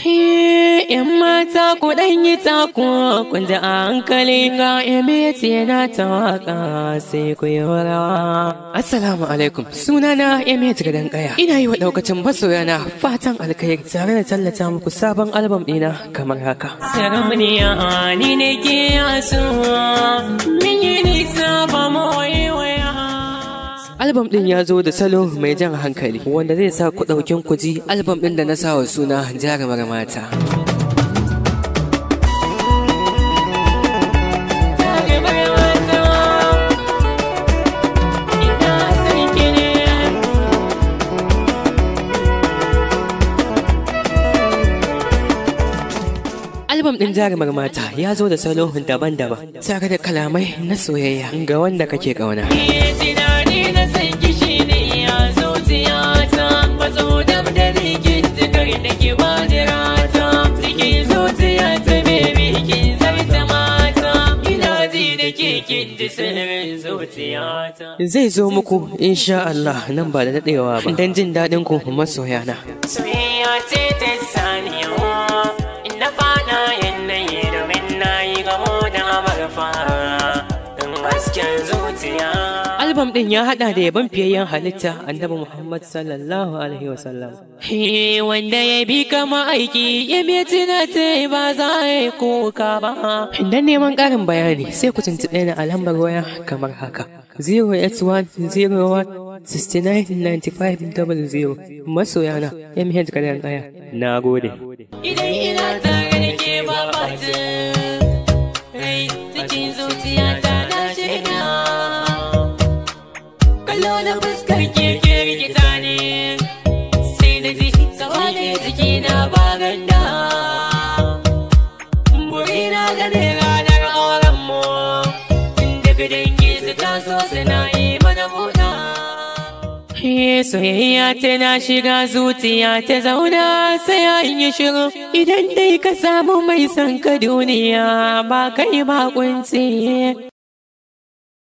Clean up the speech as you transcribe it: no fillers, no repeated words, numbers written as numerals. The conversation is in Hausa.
‘Yan mata ku ɗan yi tako, kun ji a hankali ga Emeti yana ta waƙa sai ku yi rawa. Assalamu alaikum, sunana Emeti Gadon Ƙaya. Ina yi wa ɗaukacin masoyana fatan alkhairi tare da tallata muku sabon albam ɗina kamar haka. Sarauniya ni ne ke so, min yi nisa ba mu waiwaya. Albam ɗin ya zo da salo mai jan hankali wanda zai sa ku ɗaukin ku ji albam ɗin da na sa wa suna Jarumar Mata. Albam ɗin Jarumar Mata ya zo da salo daban-daban tare da kalamai na soyayya ga wanda kake ƙauna. Zai zo muku insha Allah nan ba da daɗewa ba don jin daɗin ku masoyana. Soyayya ce ta sani na fada yanayi domin na yi gamo da amarfa hasken zuciya. Albam ɗin ya haɗa da yabon fiyayyen halitta Annabi Muhammad sallallahu alaihi wasallam. Wanda ya bi kama aiki ya tuna ta ba za a yi kuka ba. Idan neman ƙarin bayani sai ku tuntuɓe ni a lambar waya kamar haka. 08101 69 95 00 masoyana MH Gadon Ƙaya. Na gode. Idan ina tare da ke ba batun rai cikin zuciyata na shiga. Kallo na fuskar keke rikita ne sai na ji gaba da jiki na ba ganda. Burina gane ranar auren mu tun daga dangi su taso suna yi mana buɗa. Soyayya tana shiga zuciya ta zauna sai an yi shiru. Idan dai ka samu mai son ka duniya ba kai ba kunci.